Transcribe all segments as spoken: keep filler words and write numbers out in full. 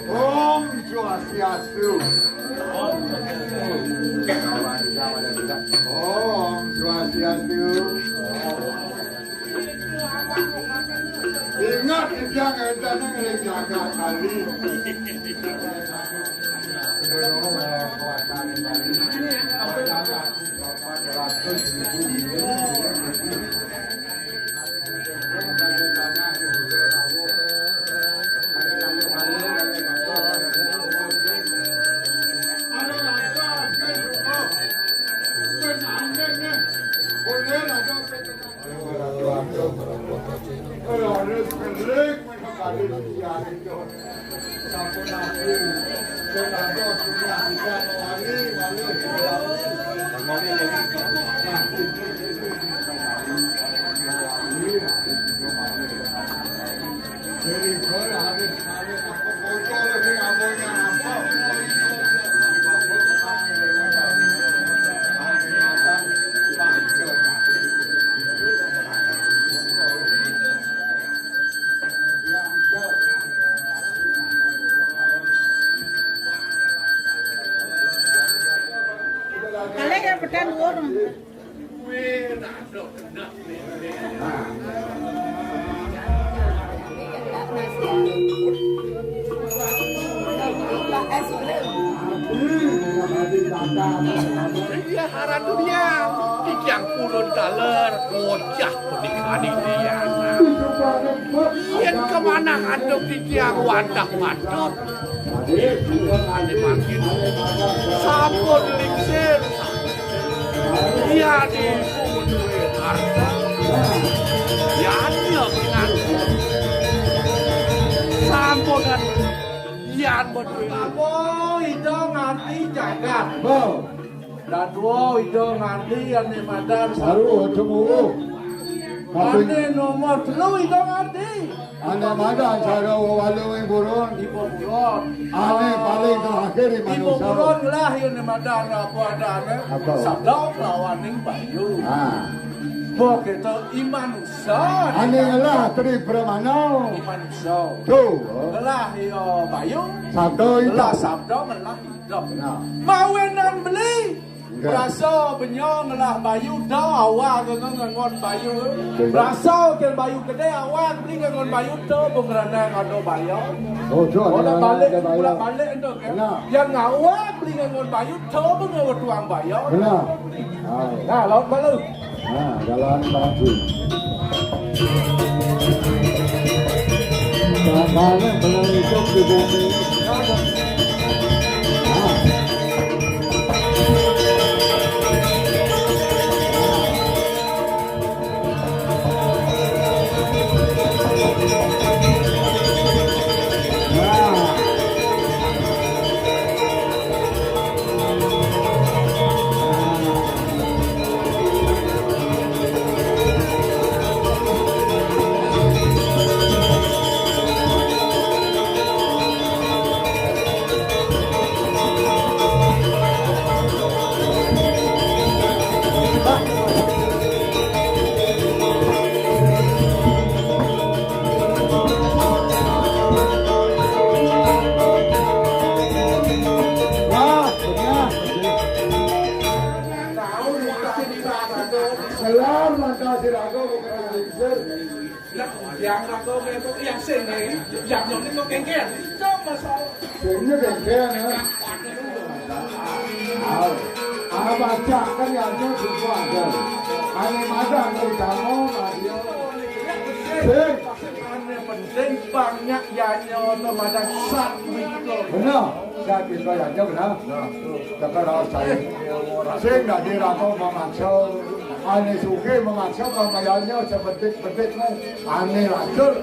Om Swastiastu. Om Swastiastu. Ingat, titiang énten ngiring jagat Bali. Kalih ya, pedan urung. Iya, hara dunia. Titiang purun taler, ngocah punika titiang. Yen kamanah antuk titiang wantah patut, ane makin sampun lingsir. Yadi duwe harta, yanya pinantu. Sampunan yan beduwe. Apa Ida ngarti jagat? Dadua Ida ngarti ane madan. Baru temu. Ane nomor telu Ida ngarti. Ane madan cara walu ing purun. Ibu purun. Ane paling terakhir di ibu manusia. Purun lah ane madan apa adane. Apa? Sabda kelawaning bayu. Ah. Mbok kita i manusia. Ane ngelah Tri Brahmana. I manusia. Tuh. Ngelah ya bayu. Sabda itu. Ngelah sabda, ngelah hidup. Nah. Mawinan beli. Enggak. Brasa benya ngelah bayu, da awal ke ngangon bayu. Enggak. Brasa ke bayu gede, awal beli ngangon bayu, tu bungrana ada bayu. Oh, tu ada balik, ada bayu. Bolak balik tu kan. Benar. Yang awal beli ngangon bayu, tu bunga tuang bayu. Benar. Ah. Nah, laut malu. Nah, jalan baju. Kadang-kadang benar hidup di bumi. Ah. Kelar mangka siraga bukan lingsir. Lah, yang raga kaya kok yang sing, eh, yang nyong ni kok kengken. Cok masalah. Sing ni kengken, ya. Ah, ah, baca kan yang nyong suka ada. Ane madan utama, madia. Sing. Ane penting banyak yang nyong madan sat gitu. Benar. Sat gitu yang nyong benar. Nah, tu. Cakar harus cari. Sing dadi raga mamaksa. Ane sugih mamaksa pambayarnya sebetik-betik, no. Ane lacur.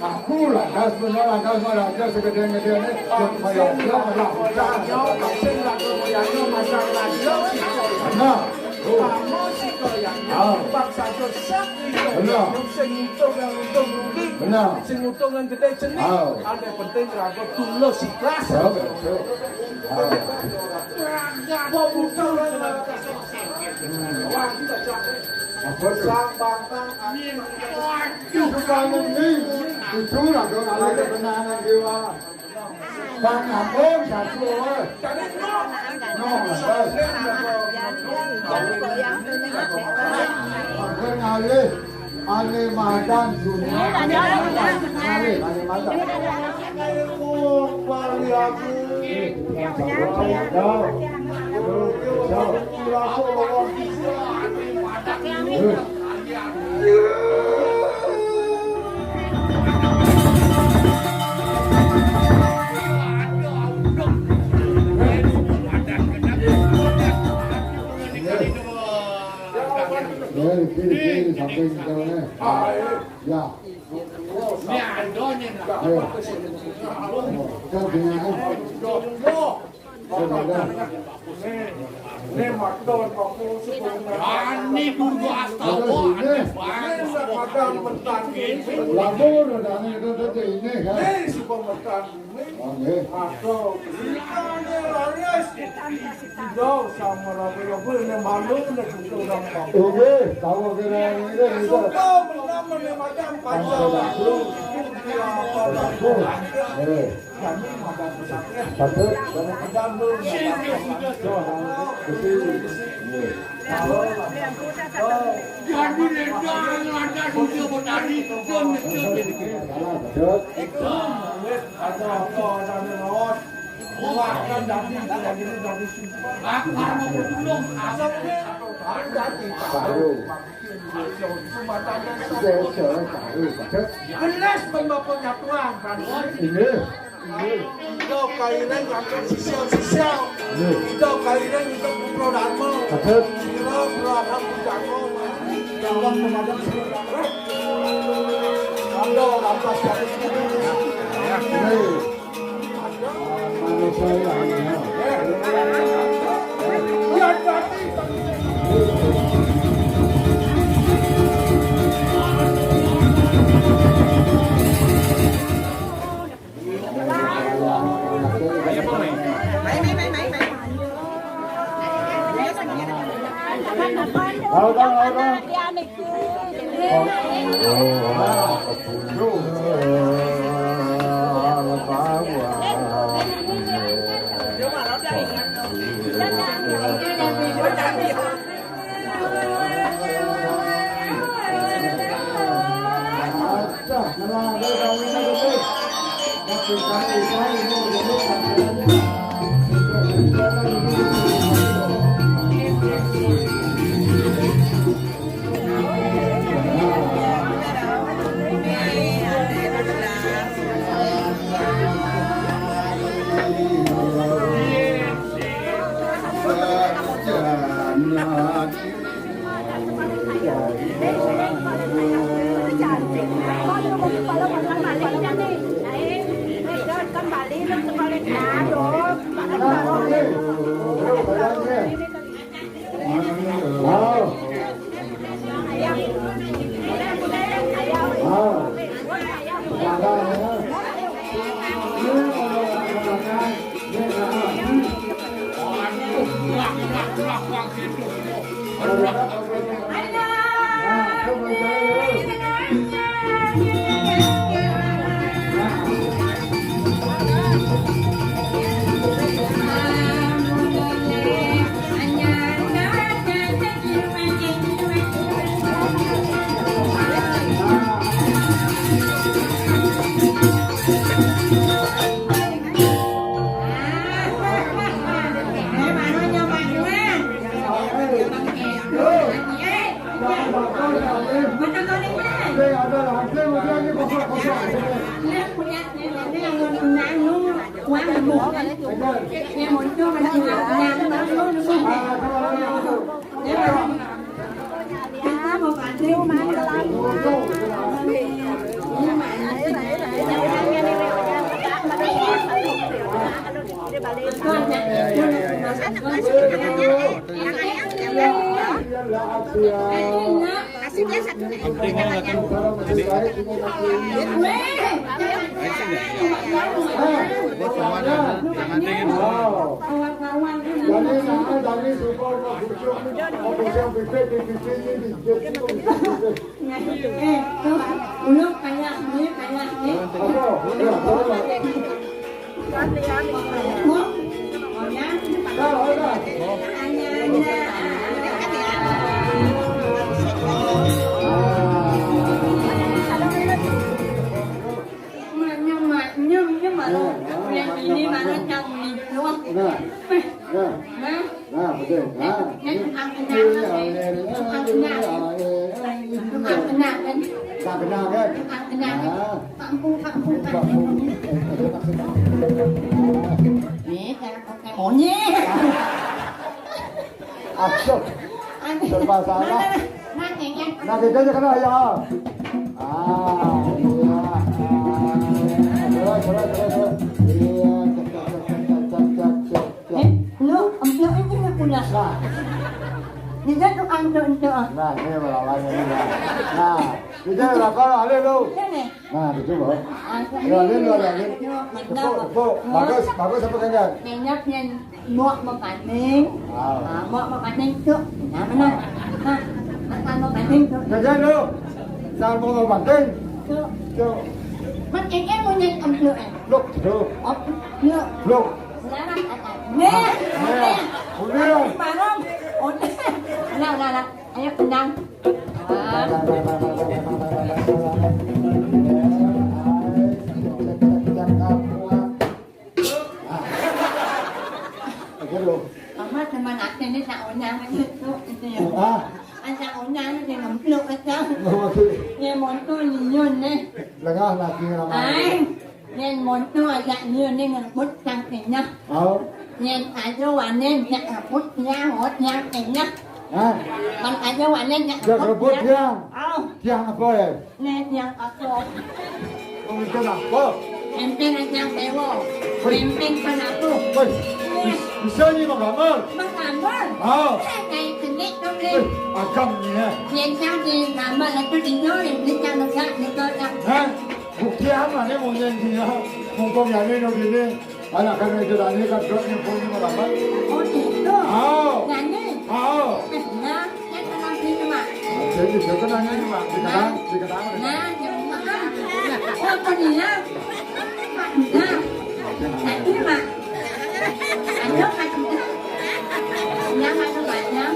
Aku lantas punya lantas maraja segede-gedene. Pambayarnya malah utang. Sing laku moyarnya masang radio. Nah. Kamu sih kau yang bangsa dosa. Benar. Sing untung yang untung rugi. Benar. Sing untung yang gede cenik. Ada penting raga tulus ikhlas. Ya, betul. Apa? Waduh. Itu kan ini. Itulah dong, ada ketenangan jiwa. Bang Ampun, satu, eh. No, eh. Ampun ngalih. Ane madan dunia. Ane, ane madan. Ya, kiri, kiri, samping, samping. Ya. Ini ada nih, nah. Ayo. Kita dengarkan. Ini, ini makan waktu sebelum Ani dulu astawa, Ani bang. Ini makan mentah ini. Lapor, ada ini, ada ini, kan? Ini si pemetan ini. Oh, nggih. Aduh, ini laris. Tidak sama rapi-rapi, ini malu, ini cucu orang kampung. Nggih, tahu kira ini, ini. Suka menang, ini makan panjang. Panjang. Nggih. Jadi, ada apa, ada raos. Buahkan daging, daging, daging. Bakar mau tulung, asap. Baru. Sumatanya. Oke, oke, baru, bagus. Gelas pembapanya Tuhan, kan? Ini. Ida kairing antuk sisiau-sisiau. Nggih. Ida kairing antuk putra dharma. Saged. Sira berharap pujangga dalam pemadam sira. Anda rampas dari sini. Nggih. Manusia yang Penting banget kan. Buat semua ada, yang penting ini. Eh, tuh, uluk kayak ini, kayak ini. Nah, nah, betul. Nah, ini. Tak kenal kan? Nah. Nih, cara pakai monyet. Aduh. Serba salah. Nah, kita aja kena ya. Ah. Terus, terus, terus. Iya, cek, cek, cek, cek, cek, cek, cek, cek. Eh, lu, ambil ini lu punya. Nah. Dia tuh antuk itu, ah. Nah, ini melawan ini, nah. Nah, kita berapa, alih lu. Ini nih. Nah, betul, Bang. Antuk. Ya, alih lu, alih, alih. Itu, mantap. Tepuk, tepuk. Bagus, bagus apa kagak? Nyenyap yang Muak mabanding. Ah. Ah, muak mabanding tu. Nah, mana? Ha, makan mabanding tu. Jajan lu. Sambung mabanding. Tu. Tu. Mat ini munyi empluk, eh. Luk, tu. Op, luk. Luk. Sekarang kata. Nih. Nih. Udah. Udah. Udah, udah, udah. Ayo, tenang. Ah. Aja lu. Mama teman aku ni nak undang aja tu, gitu ya. Ah. Anak undang ni dia ngempluk aja. Oh, okey. Dia montu liun ni. Lengah lagi ramai. Ai, dia montu aja liun ni ngebut sang tengah. Oh. Dia aja wanen dia ngebut dia hot yang tengah. Ha? Man aja wanen dia ngebut dia. Oh. Dia apa ya? Nek yang aku. Pemimpin apa? Pemimpin yang dewa. Woi. Pemimpin panaku. Woi, bis-, bisa ni Bang Gamal? Bang Gamal? Ah. Eh, kayak kenik tu, Bli. Woi, agam ni, eh. Yang sang di Gamal itu tidur, yang beli yang lega, lega, lega. Hah? Bukti apa ni mau nyanyi, ya? Mumpung yang ni, ni, ni. Anak kami itu dah ni kan dok ni pun ni malam. Oh, gitu. Au. Nyanyi. Au. Eh, nah, saya tenang sini, Mak. Jadi dia kena nyanyi, Mak. Dia kena, dia kena. Nah, dia kena. Oh, apa dia? Nah, nanti, Mak. Ayo, Mak. Yang ada banyak.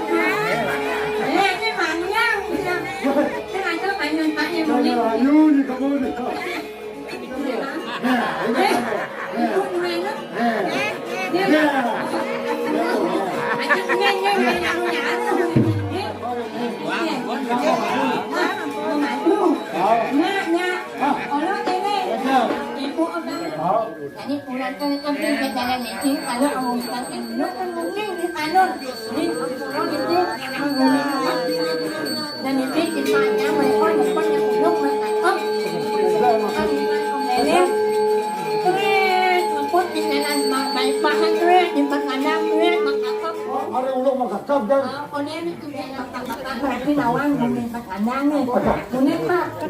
Eh, ini banyak. Yang ada banyak, Pak, yang boleh. Ayo, ni kamu ni. Ada ulung makakap, kan?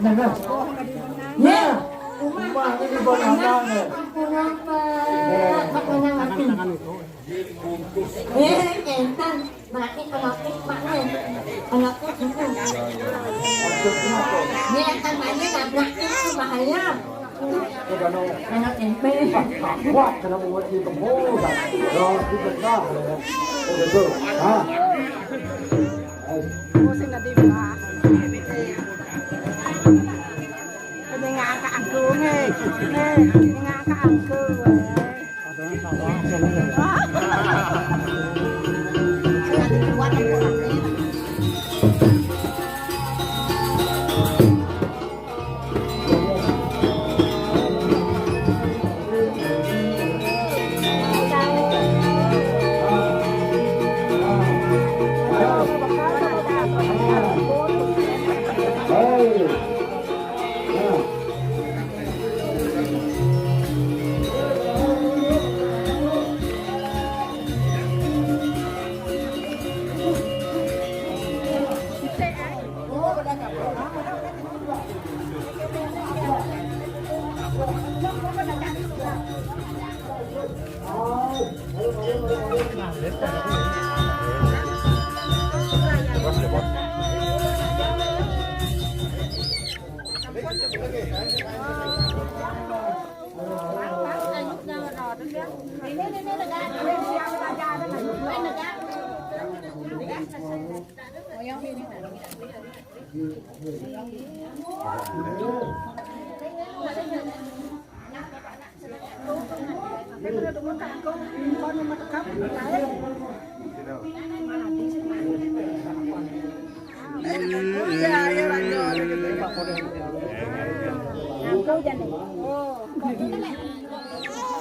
Nah, nah. Rumah ini buat anak, nih. Eh, entar. Berarti kalau mak nih, kalau itu. Maksudnya apa? Dia akan tanya nabrak itu bahaya. Udah, no. Anak tempe. Wah, kena buat di kebun. Loh, di tengah. Betul. Hah? Pusing tadi, Pak. Ini ngangkat angkung, nih. Nih, ini ngangkat angkung. Iya, iya.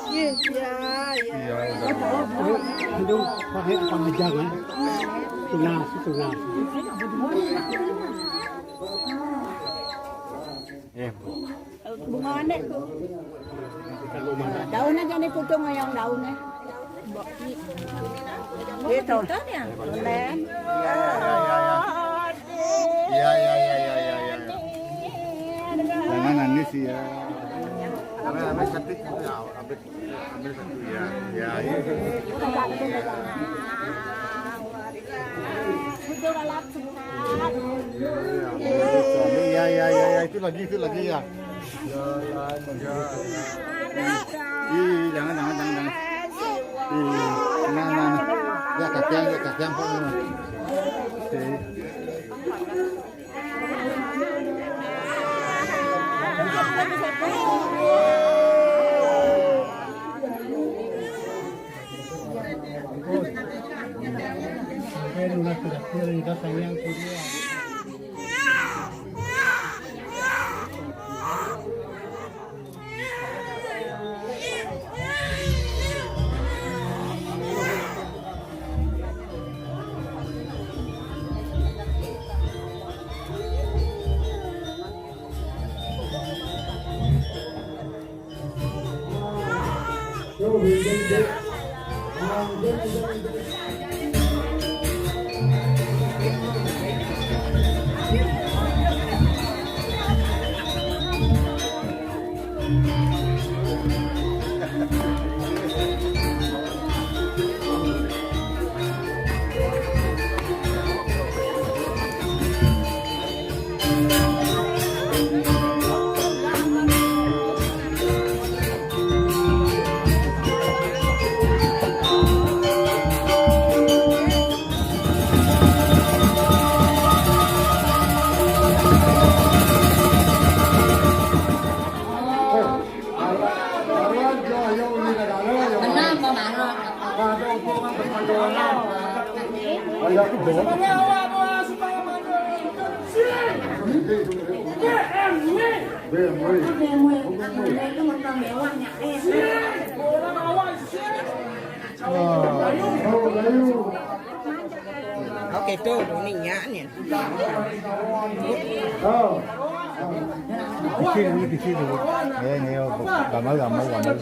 Iya, udah. Aduh, pakai apa aja, kan? Tunas, tunas. Eh, bungane tuh. Daunnya jadi pucung yang daunnya. Gitu. Boleh. Iya, iya, iya, iya, iya, iya. Jangan nangis ya. Ambil, ambil cantik, ambil, ambil, ambil satu ya. Ya, iya. Iya, iya, iya, iya, itu lagi, itu lagi ya. Ya, ya, ya. Ih, jangan, jangan, jangan, jangan. Ih, nah, nah, nah. Ya, kasihan, ya, kasihan, Pak. Oke. Oke tuh, dunia nih. Kecil, ini kecil dulu. Ya, ini ya, gambar, gambar, gambar.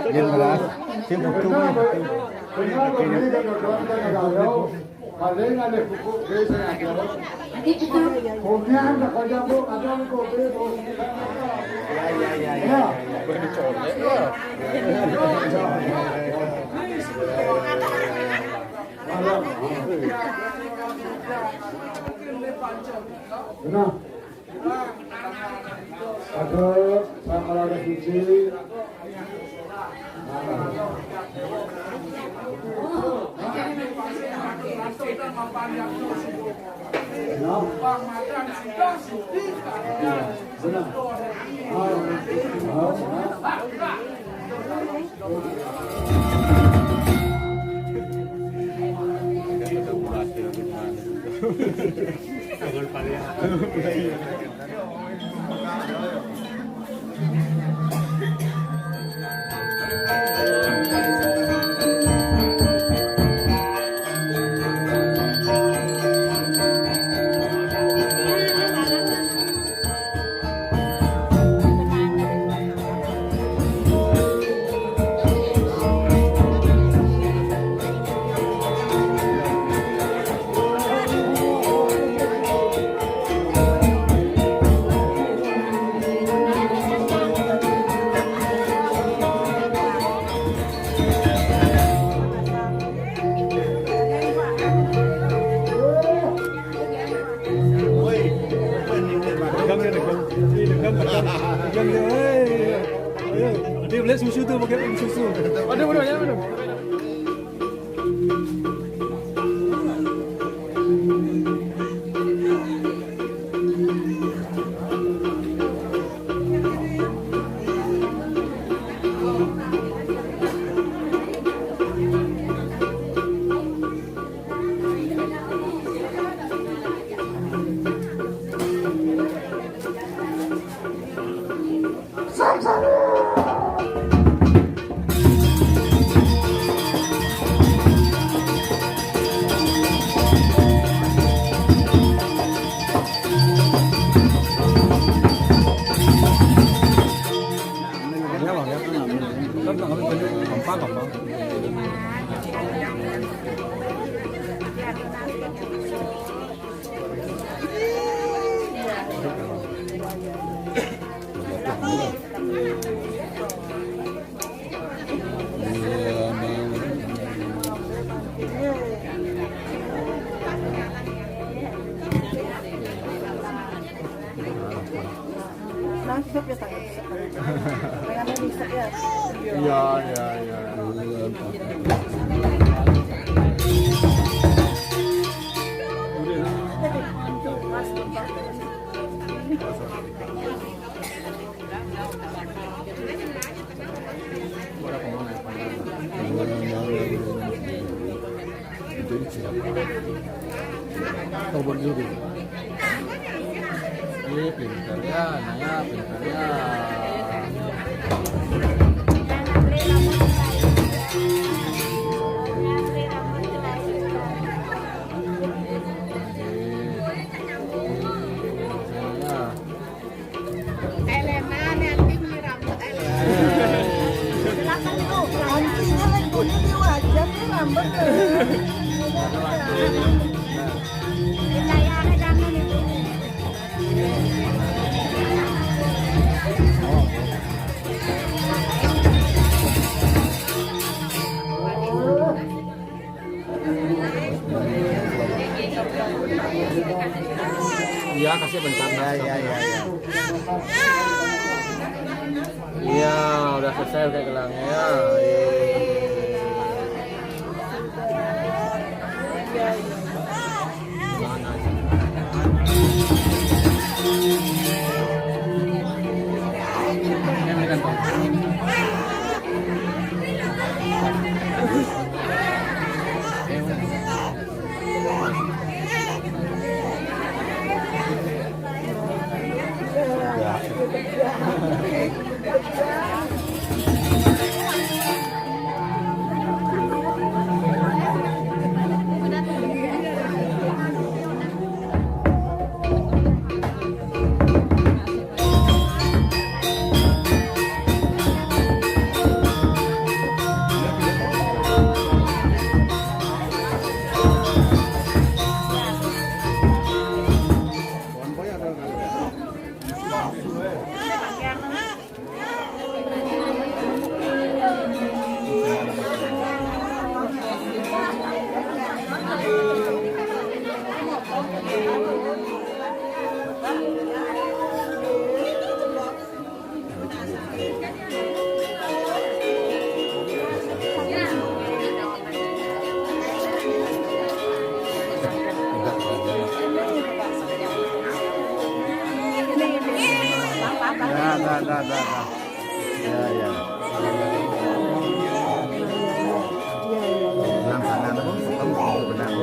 Dia merah, dia butuh, butuh. Nah, ada sama ada suci. Dia beli susu tuh pakai susu. Ada mana ya mana? Iya, iya, iya. Itu di sini. Kebun dulu. Ih, pinter ya, Naya, pinter ya. Elena, nanti beli rambut Elena. Silakan, Bu. Anjingnya lagi punya di wajah tuh rambut tuh. Percaya aja jangan itu. Iya, kasih bentar. Iya, iya, iya, iya. Iya, udah selesai pakai gelangnya. Iya. Mana? Ini kan, Bang. Ya, dah, dah, dah, dah. Ya, ya. Bilang sana, Bang, kamu benang.